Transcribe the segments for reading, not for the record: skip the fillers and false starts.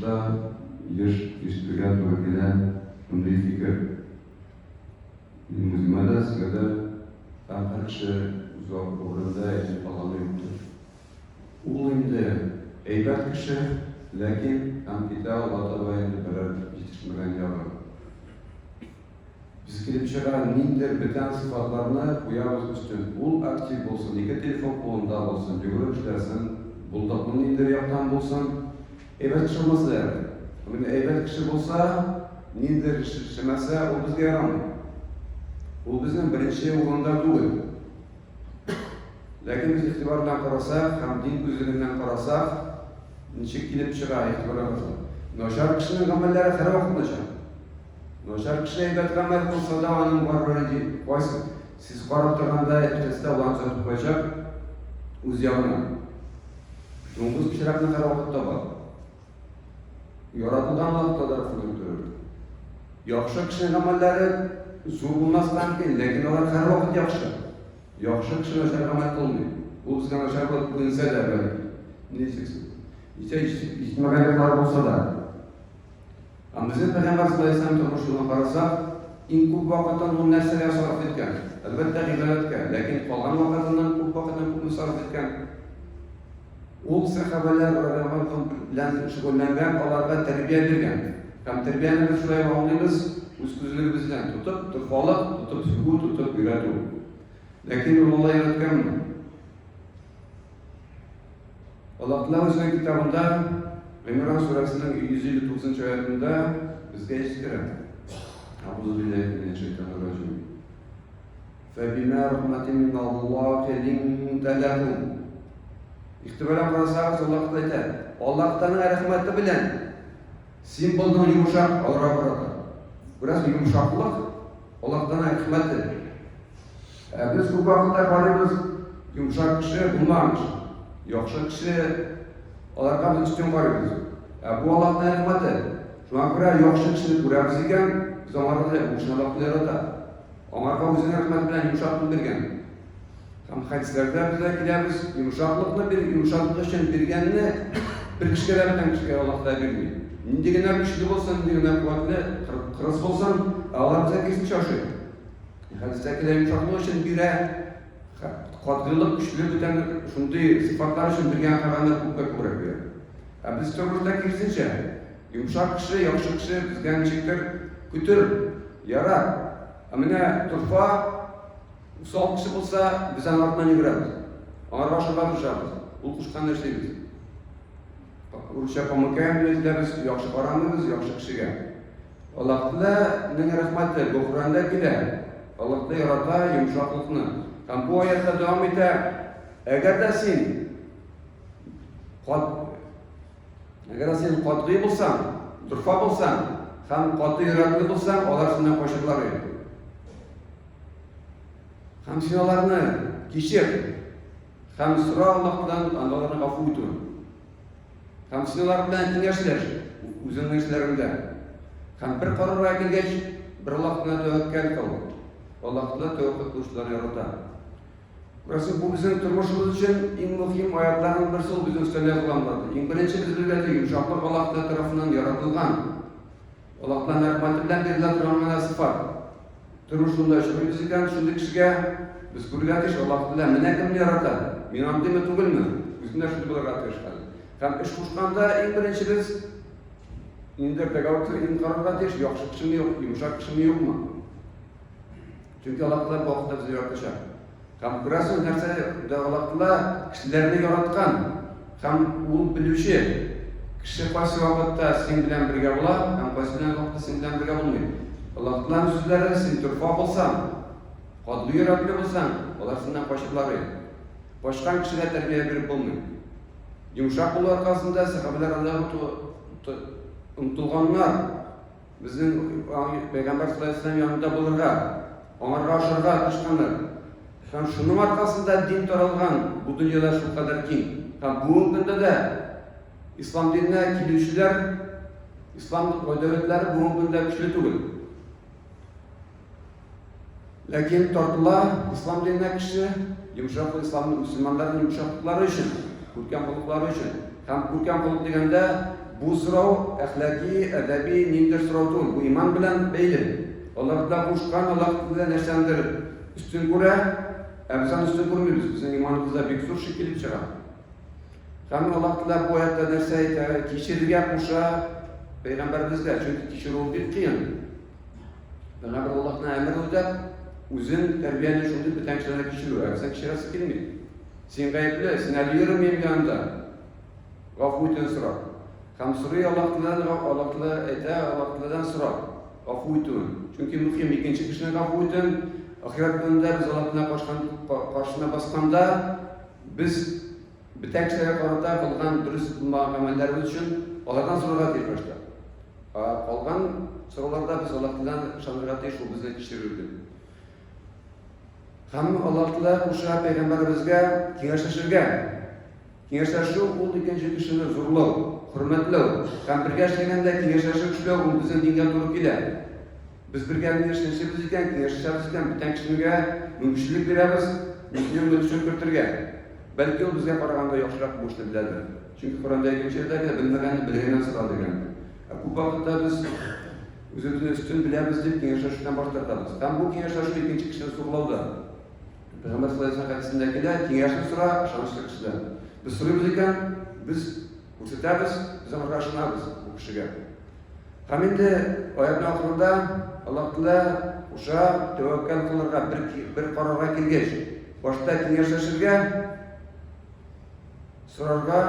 Тормышта еш ишетергә туры килә шундый фикер. Минем үземә дә, сезгә дә һәм һәр кеше үз гомерендә әйтеп калганы юктыр. Ул инде әйбәт кеше, ләкин һәм китә алга таба инде берәр җитешмәгән ягы. Без килеп чыга, ниндидер бүтән сыйфатларны куябыз өстен. Ул актив булсын, ике телефон кулында булсын, йөгереп эшләсен, булдыклы ниндидер яктан булсын. Әйбәт кеше булмаса да ярый. Ә менә әйбәт кеше булса, ниндидер эш эшләмәсә, ул безгә ярамый. Ул безнең беренче урында түгел. Ләкин без игътибар белән карасак һәм дин күзлегеннән карасак, ничек килеп чыга, игътибар белән карасак. Начар кешенең гамәлләре һәрвакыт начар. Начар кеше әйбәт гамәл кылса да, аның барыбер кайсы сез карап торганда иртәсе ул аны төзәтеп куячак үз ягына. Дуңгыз пычракны һәрвакыт таба. Яратылган вакытта да шуны күтәрер. Яхшы кешенең гамәлләре зур булмаска мөмкин, ләкин алар һәрвакыт яхшы. Яхшы кеше начар гамәл кылмый. Ул безгә начар булып күренсә дә, бәлки. Ничек? Исә җитмәгән яклары булса да. Һәм безнең Пәйгамбәр саллаллаһу алейһи ва сәлләм тормыш юлын карасак, иң күп вакытын ул нәрсәгә сарыф иткән? Әлбәттә, гыйбадәткә, ләкин калган вакытыннан күп вакытын күпме сарыф иткән? Ул сәхабәләр радиаллаһу анһум белән шөгыльләнгән, аларга тәрбия биргән. Һәм тәрбияне без шулай аңлыйбыз, үз күзлегебездән тотып, дорфалык, тотып сүгү, тотып өйрәтү. Ләкин ул алай өйрәткәнме? Аллаһ Тәгалә үзенең китабында Гыймран сүрәсенең 159 нчы аятында безгә җиткерә. Әгъузу биллаһи минәш шайтанир раҗим. Фәбима рахматин мин Аллаһи линта ләһум. Игътибар белән карасагыз, Аллаһ Тәгалә әйтә, Аллаһ Тәгаләнең рәхмәте белән син булдың йомшак аларга карата. Бераз йомшаклык Аллаһ Тәгаләнең рәхмәте. Ә без күп вакытта карыйбыз, йомшак кеше, булмаган кеше. Яхшы кеше, аларга без өстен карыйбыз. Ә бу Аллаһның рәхмәте. Шуңа күрә яхшы кешене күрәбез икән, без аңарга да бу кешене Аллаһ ярата. Аңарга үзенең рәхмәте белән йомшаклык биргән. Һәм хәдисләрдә без дә киләбез, йомшаклыкны бир, йомшаклык өчен биргәнне бер кешегә дә бүтән кешегә Аллаһ та бирми. Нинди генә көчле булсын, нинди генә куәтле, кырыс булсын, ә алар безгә киресенчә ошый. Хәдистә килә, йомшаклык өчен бирә, катгыйлык, көчле бүтән шундый сыйфатлар өчен биргән караганда күпкә күбрәк бирә. Ә без тормышта киресенчә, йомшак кеше, яхшы кеше безгә ничектер көтер, ярар. Ә менә дорфа, усал кеше булса, без аның артыннан йөгерәбез. Аңарга ошарга тырышабыз. Ул кушканны эшлибез. Урысча помыкаем дип әйтәбез, яхшы карамыйбыз яхшы кешегә. Аллаһ Тәгаләнең рәхмәте бу Коръәндә килә. Аллаһ Тәгалә ярата йомшаклыкны. Һәм бу аятта дәвам итә, әгәр дә син кат әгәр дә син катгый булсаң, дорфа булсаң һәм каты йөрәкле булсаң, алар синнән качырлар иде. Һәм син аларны кичер һәм сора Аллаһтан аларны гафу итүен. Һәм син алар белән киңәшләш үзеңнең эшләреңдә. Һәм бер карарга килгәч, бер Аллаһ тәвәккәл кыл. Аллаһ тәвәккәл кылучыларны ярата. Күрәсең, бу безнең тормышыбыз өчен иң мөһим аятларның берсе ул безнең өстәлдә язылган. Иң беренче без белгән йомшаклык Аллаһ тарафыннан яратылган. Аллаһтан рәхмәте белән бирелә торган гына сыфат. Тормышында очрыйбыз икән, шундый кешегә без күрергә тиеш, Аллаһ Тәгалә менә кемне ярата. Мин андыймы түгелме? Үзем дә шундый булырга тиеш хәзер. Һәм эш кушканда иң беренче без ниндидер договор иң карарга тиеш, яхшы кешеме юк, йомшак кешеме юкмы? Чөнки Аллаһ Тәгалә бу вакытта безне яратачак. Һәм күрәсең, нәрсә дә Аллаһ Тәгалә кешеләрне яраткан һәм ул белүче кеше кайсы вакытта синең белән бергә була һәм кайсы белән вакытта синең белән бергә булмый. Аллаһ Тәгаләнең сүзләре син дорфа булсаң, катгый йөрәкле булсаң, алар синнән качырлар иде. Качкан кешегә тәрбия биреп булмый. Йомшак булу аркасында сәхабәләр Аллаһу омтылганнар. Безнең Пәйгамбәр саллаллаһу алейһи янында булырга, аңарга ошарга тырышканнар. Һәм шуның аркасында дин таралган бу дөньяда шулкадәр киң. Һәм бүгенге көндә дә ислам диненә килүчеләр, ислам дәүләтләре бүгенге көндә көчле түгел. Ләкин тартыла ислам диненә кеше йомшак ислам мөселманнарның йомшаклыклары өчен, күркәм холыклары өчен. Һәм күркәм холык дигәндә Бу сорау әхлаки, әдәби ниндидер сорау түгел, бу иман белән бәйле. Аллаһ Тәгалә кушкан, Аллаһ Тәгалә нәрсәндер өстен күрә, ә без аны өстен күрмибез. Безнең иманыбызда бик зур шик килеп чыга. Һәм Аллаһ Тәгалә бу аятта нәрсә әйтә? Кичерергә куша пәйгамбәребезгә, чөнки кичерү бик кыен. Пәйгамбәр Аллаһның әмерен үтәп, үзен тәрбияне шундый бүтән кешеләрне кичерү, ә безнең кичерәсе килми. Син гаепле, син әле йөрме минем янымда. Гафу итүне сорап. Һәм сорый Аллаһ Тәгаләдән, Аллаһ Тәгалә әйтә, Аллаһ Тәгаләдән сора гафу итүен. Чөнки мөһим икенче кешене гафу итүен, ахирәт көнендә без Аллаһ Тәгалә каршына басканда, без бүтән кешеләргә карата кылган дөрес булмаган гамәлләребез өчен алардан сорарга тиеш башта. Ә калган сорауларда без Аллаһ Тәгаләдән ышанырга тиеш, ул безне кичерер дип. Һәм Аллаһ Тәгалә куша пәйгамбәребезгә киңәшләшергә. Киңәшләшү ул икенче кешене зурлау, хөрмәтләү һәм бергә эшләгәндә киңәшләшеп эшләү ул безнең дингә туры килә. Без бергә киңәшләшәбез икән, киңәшләшәбез икән, бүтән кешенегә мөмкинчелек бирәбез үзенең өлешен кертергә. Бәлки ул безгә караганда яхшырак бу эшне беләдер. Чөнки Коръәндә икенче җирдә генә белмәгәнне белгәннән сора дигән. Ә күп вакытта без үзебезне өстен беләбез дип киңәшләшүдән баш тартабыз. Һәм бу киңәшләшү икенче кешене зурлау да. Пәйгамбәр саллаллаһу алейһи хәдисендә килә, киңәшне сора, ышанычлы кешедән. Без сорыйбыз икән, без күрсәтәбез, без аңарга ышанабыз бу кешегә. Һәм инде аятның ахырында Аллаһ Тәгалә куша тәвәккәл кылырга, бер карарга килгәч, башта киңәшләшергә, сорарга,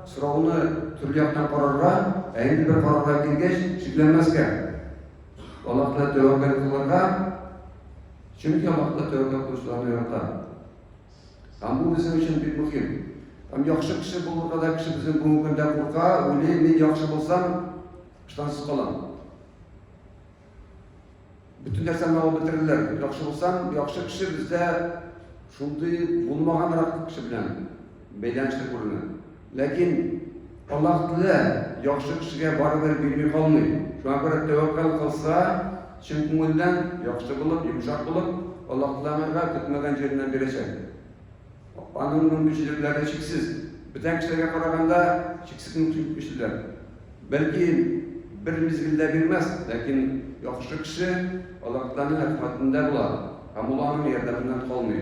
сорауны төрле яктан карарга, ә инде бер карарга килгәч, шикләнмәскә. Аллаһ Тәгалә тәвәккәл кылырга, Чөнки Аллаһ та тәвәккәл кылучыларны ярата. Һәм бу безнең өчен бик мөһим. Һәм яхшы кеше булырга да кеше безнең бүгенге көндә курка, уйлый, мин яхшы булсам, ыштансыз калам. Бөтен нәрсәне алып бетерерләр. Яхшы булсам, яхшы кеше бездә шундый булмаганрак кеше белән бәйләнешле күренә. Ләкин Аллаһ Тәгалә яхшы кешегә барыбер бирми калмый. Шуңа күрә тәвәккәл кылса, чын күңелдән, яхшы булып, йомшак булып, Аллаһ Тәгалә аңарга көтмәгән җиреннән бирәчәк. Аның мөмкинчелекләре чиксез. Бүтән кешеләргә караганда чиксез мөмкинчелекләр. Бәлки бер мизгелдә бирмәс, ләкин яхшы кеше Аллаһ Тәгаләнең рәхмәтендә була һәм ул аның ярдәменнән калмый.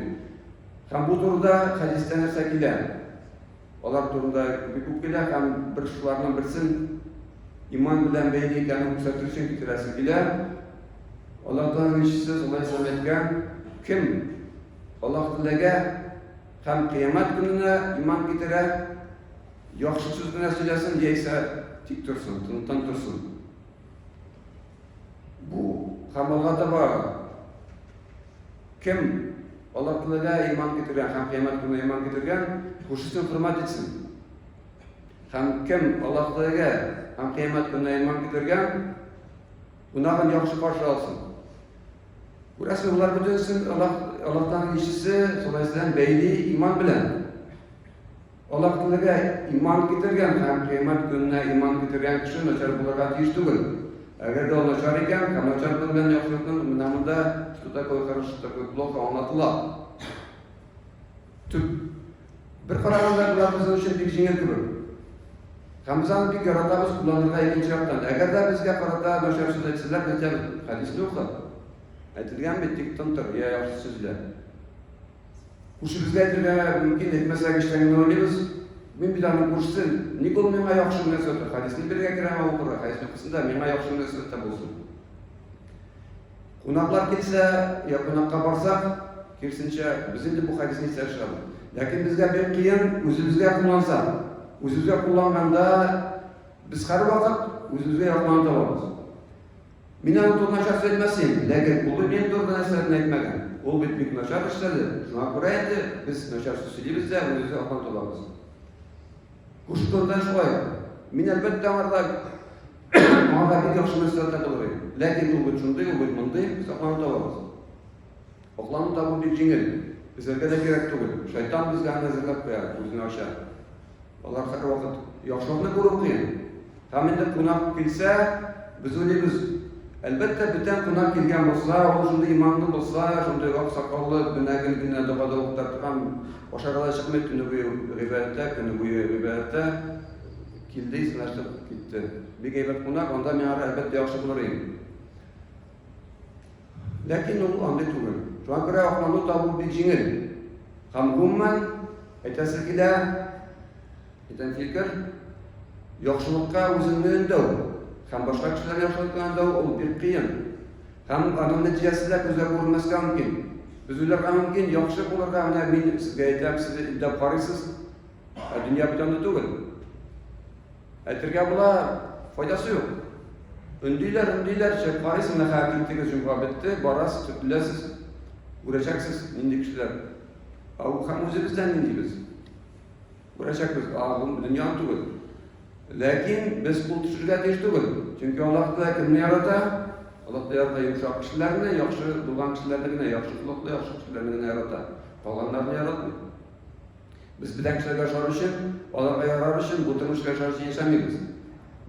Һәм бу турыда хәдистә нәрсә килә? Алар турында бик күп килә һәм бер шуларның берсен иман белән бәйле икәнен күрсәтер өчен китерәсе килә. Аллаһ Тәгаләнең илчесе саллаллаһу алейһи вәсәлләм әйткән, кем Аллаһ Тәгаләгә һәм кыямәт көненә иман китерә, яхшы сүз генә сөйләсен яисә тик торсын, тын торсын. Бу һәм алга таба кем Аллаһ Тәгаләгә иман китергән һәм кыямәт көненә иман китергән, күршесен хөрмәт итсен. Һәм кем Аллаһ Тәгаләгә һәм кыямәт көненә иман китергән, кунагын яхшы каршы алсын. Күрәсең, болар бөтенесен Аллаһ Аллаһтан илчесе саллаллаһу алейһи бәйли иман белән. Аллаһ Тәгаләгә иман китергән һәм кыямәт көненә иман китергән кеше начар булырга тиеш түгел. Әгәр дә ул начар икән, һәм начарлык белән яхшылыкның менә монда что такое хорошо, что такое плохо аңлатыла. Төп бер караганда болар безнең өчен бик җиңел кебек. Һәм без аны бик яратабыз кулланырга икенче яктан. Әгәр дә безгә карата начар сүз әйтсәләр, без әйтәбез, хәдисне укы. Әйтелгән бит, тик тын тор, я яхшы сүзләр. Күршебезгә әйтергә мөмкин, әйтмәсәк, эчтән генә уйлыйбыз. Мин бит аның күршесе, ник ул миңа яхшы мөнәсәбәттә? Хәдисне бирергә керәме укырга, хәдисне укысын да, миңа яхшы мөнәсәбәттә булсын. Кунаклар килсә, я кунакка барсак, киресенчә, без инде бу хәдисне истә чыгабыз. Ләкин безгә бик кыен үзебезгә куллансак. Үзебезгә кулланганда без һәрвакыт үзебезгә яклана табабыз. Мин аның турында начар сүз әйтмәс идем, ләкин ул бит минем турында нәрсәләрне әйтмәгән. Ул бит бик начар эшләде. Шуңа күрә инде без начар сүз сөйлибез дә, үзебезгә аклан табабыз. Күрше турында шулай. Мин әлбәттә аңарда аңарда бик яхшы мөнәсәбәттә булыр идем. Ләкин ул бит шундый, ул бит мондый, без аклану табабыз. Аклану табу бик җиңел. Эзләргә дә кирәк түгел. Шайтан безгә аны әзерләп куя, күзне ача. Алар һәрвакыт яхшылыкны күрү кыен. Һәм инде кунак килсә, без уйлыйбыз, әлбәттә, бүтән кунак килгән булса, ул шундый иманлы булса, шундый ак сакаллы, менә гел генә догада укыта торган, ашарга да чыкмый, көне буе гыйбадәттә, көне буе гыйбадәттә. Килде, исәнләшеп китте. Бик әйбәт кунак, анда миңа әлбәттә яхшы булыр иде. Ләкин ул андый түгел. Шуңа күрә аклану табу бик җиңел. Һәм гомумән, әйтәсе килә, әйтәм фикер, яхшылыкка үзеңне өндәү һәм башка кешеләрне яхшылыкка өндәү ул бик кыен. Һәм аның нәтиҗәсе дә күзгә күренмәскә мөмкин. Без уйларга мөмкин, яхшы булырга, менә мин сезгә әйтәм, сез өндәп карыйсыз, ә дөнья бит андый түгел. Әйтергә була, файдасы юк. Өндиләр, өндиләр, чыгып карыйсың, менә хәзер киттегез, җомга бетте, барасыз, төртеләсез, күрәчәксез, нинди кешеләр. Ә һәм үзебез дә ниндибез. Күрәчәкбез, а дөнья түгел. Ләкин без кул төшерергә тиеш түгел. Чөнки Аллаһ Тәгалә кемне ярата? Аллаһ Тәгалә ярата йомшак кешеләрне, яхшы булган кешеләрне генә, яхшы холыклы, яхшы кешеләрне генә ярата. Калганнарны яратмый. Без бүтән кешеләргә ошар өчен, аларга ярар өчен бу тормышка яшәр өчен яшәмибез.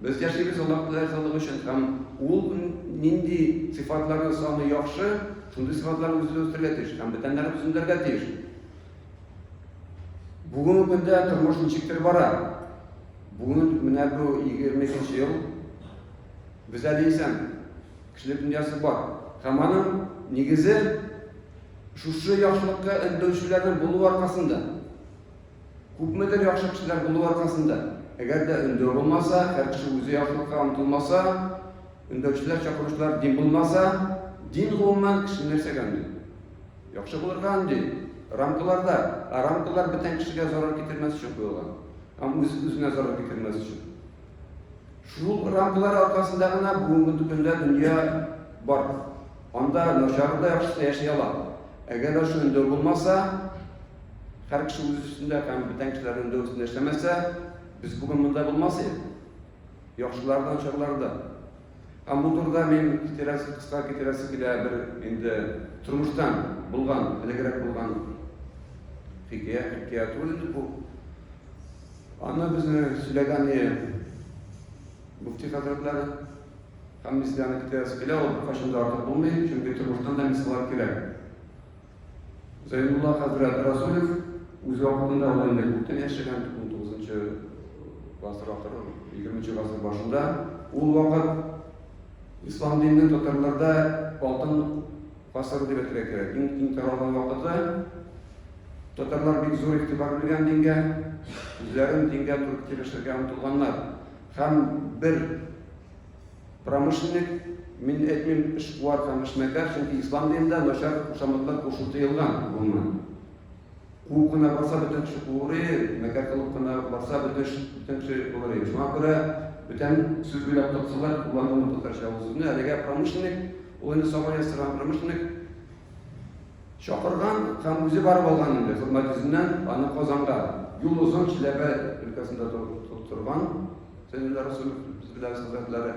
Без яшибез Аллаһ Тәгалә ризалыгы өчен һәм ул нинди сыйфатларны саны яхшы, шундый сыйфатларны үзебез үстерергә тиеш һәм бүтәннәрне без өндәргә тиеш. Бүгенге көндә тормыш ничектер бара. Бүген менә бу 22 ел без әле исән. Кешелек дөньясы бар. Һәм аның нигезе Шушы яхшылыкка өндәүчеләрнең булуы аркасында, күпмедер яхшы кешеләр булуы аркасында, әгәр дә өндәү булмаса, һәр кеше үзе яхшылыкка омтылмаса, өндәүчеләр, чакыручылар дин булмаса, дин гомумән кешене нәрсәгә өнди? Яхшы булырга өнди. Рамкаларда, ә рамкалар бүтән кешегә зарар китермәс өчен куелган. Һәм үз үзенә зарар китермәс өчен. Шул рамкалар аркасында гына бүгенге көндә дөнья бар. Анда начары да, яхшысы да яши ала. Әгәр дә шул өндәү булмаса, һәр кеше үз өстендә һәм бүтән кешеләрнең өндәү өстендә эшләмәсә, без бүген монда булмас идек. Яхшылар да, начарлар да. Һәм бу турыда мин китерәсе, кыска китерәсе килә бер инде тормыштан булган, элегрәк булган хикәя, хикәя түгел инде бу. Аны безне сөйләгән мөфти хәзрәтләре һәм безгә аны китерәсе килә, ул беркайчан да артык булмый, чөнки тормыштан да мисаллар кирәк. Зәйнулла хәзрәт Расулев үз вакытында ул инде күптән яшәгән, 19 гасыр ахыры, 20 гасыр башында. Ул вакыт ислам диненең татарларда алтын гасыры дип әйтергә кирәк. Иң киң таралган вакыты. Татарлар бик зур игътибар биргән дингә, үзләрен дингә туры китереп яшәргә омтылганнар. Һәм бер промышленник, мин әйтмим эшкуар һәм эшмәкәр, чөнки ислам динендә начар кушаматлар кушу тыелган, гомумән. Куып кына барса, бөтен кеше куыр иде, мәкәр кылып кына барса, бөтен, бөтен кеше булыр иде. Шуңа күрә бүтән сүз уйлап тапсалар, кулланылмый татарча ул сүзне. Әлегә промышленник, ул инде сабан ясаган промышленник, Чакырган һәм үзе барып алган инде, хөрмәт йөзеннән аны Казанга. Юл озын, Чиләбе өлкәсендә торган Зәйнулла Расулов, без беләбез хәзрәтләре.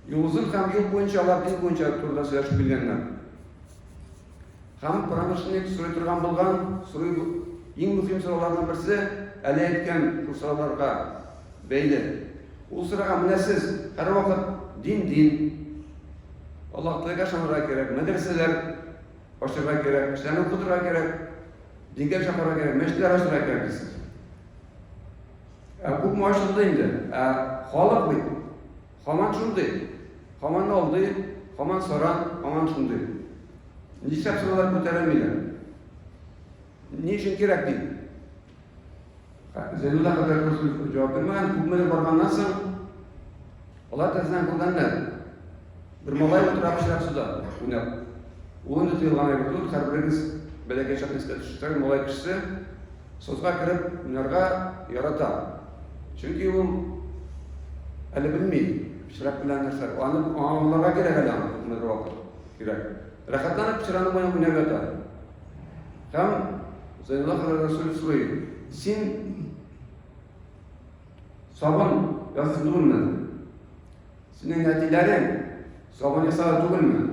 Юл озын һәм юл буенча алар дин буенча турыда сөйләшеп килгәннәр. Һәм промышленник сорый торган булган, сорый иң мөһим сорауларның берсе, әле әйткән шул сорауларга бәйле. Ул сораган, менә сез һәрвакыт дин, дин, Аллаһ Тәгаләгә ышанырга кирәк, мәдрәсәләр ачырга кирәк, кешеләрне укытырга кирәк, дингә чакырырга кирәк, мәчетләр ачырга кирәк дисез. Ә күпме ачылды инде? Ә халык бит һаман шундый, һаман алдый, һаман саран, һаман шундый. Нишләп соң алар күтәрелмиләр? Ни өчен кирәк дин? Зәйнулла хәзрәт Рәсүлов җавап бирмәгән, күпмедер барганнан соң алар тәрәзәдән күргәннәр. Бер малай утыра пычрак суда уйнап. Ул инде тыелган әйбер түгел, һәрберегез бәләкәй чакны искә төшерсәгез, малай кешесе созга кереп уйнарга ярата. Чөнки ул әле белми, пычрак белән нәрсә. Аны аңларга кирәк әле аңа күпмедер вакыт кирәк. Рәхәтләнеп пычраны уйнап ята. Һәм Зәйнулла хәзрәт Рәсүлев сорый, син сабын ясыйсың түгелме? Синең әтиләрең сабын ясады түгелме?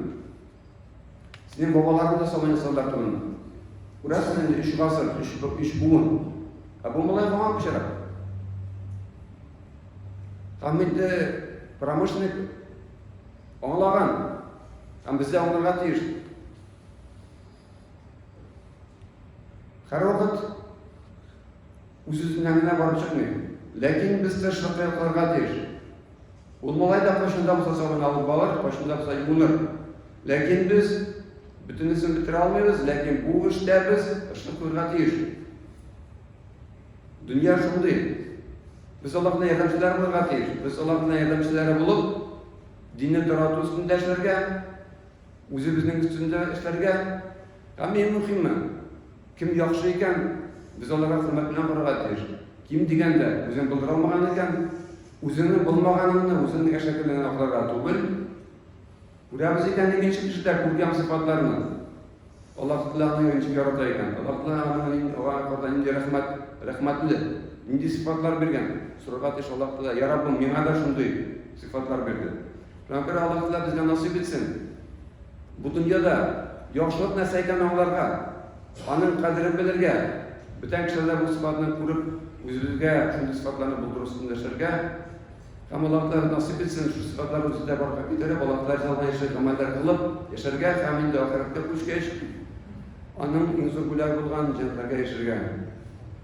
Синең бабаларың да сабын ясадылар түгелме? Күрәсең инде, өч гасыр, өч буын. Ә бу малай һаман пычрак. Һәм инде промышленник аңлаган. Һәм без дә аңларга тиеш. Һәрвакыт үз-үзеннән генә барып чыкмый. Ләкин без тырышлык кылырга тиеш. Ул малай да кайчан да булса сабын алып алыр, кайчан да булса юыныр. Ләкин без бөтенесен бетерә алмыйбыз, ләкин бу эштә без тырышлык кылырга тиеш. Дөнья шундый. Без Аллаһның ярдәмчеләре булырга тиеш. Без Аллаһның ярдәмчеләре булып, динне тарату өстендә эшләргә, үзебезнең өстендә эшләргә. Һәм иң мөһиме, кем яхшы икән, без аларга хөрмәт белән карарга тиеш. Ким дигәндә, үзең булдыра алмаган икән, үзеңнең булмаганыңны үзеңнең әшәкелегеңне акларга түгел. Күрәбез икән икенче кешедә күркәм сыйфатларны. Аллаһ Тәгалә аны ничек ярата икән? Аллаһ Тәгалә аның аңа карата нинди рәхмәт, рәхмәтле, нинди сыйфатлар биргән? Сорарга тиеш Аллаһ Тәгалә, Я Раббым, миңа да шундый сыйфатлар бирде. Шуңа күрә Аллаһ Тәгалә безгә насыйп итсен. Бу дөньяда яхшылык нәрсә икәнен аңларга, аның кадерен белергә, бүтән кешеләрдә бу сыйфатны күреп, үзебезгә шундый сыйфатларны булдыру өстендә эшләргә һәм Аллаһ Тәгалә насыйп итсен, шул сыйфатларны үзебездә барлыкка китереп, Аллаһ Тәгалә ризалыгына ирешерлек гамәлләр кылып яшәргә һәм инде ахирәткә күчкәч, аның иң зур бүләге булган җәннәтләргә ирешергә.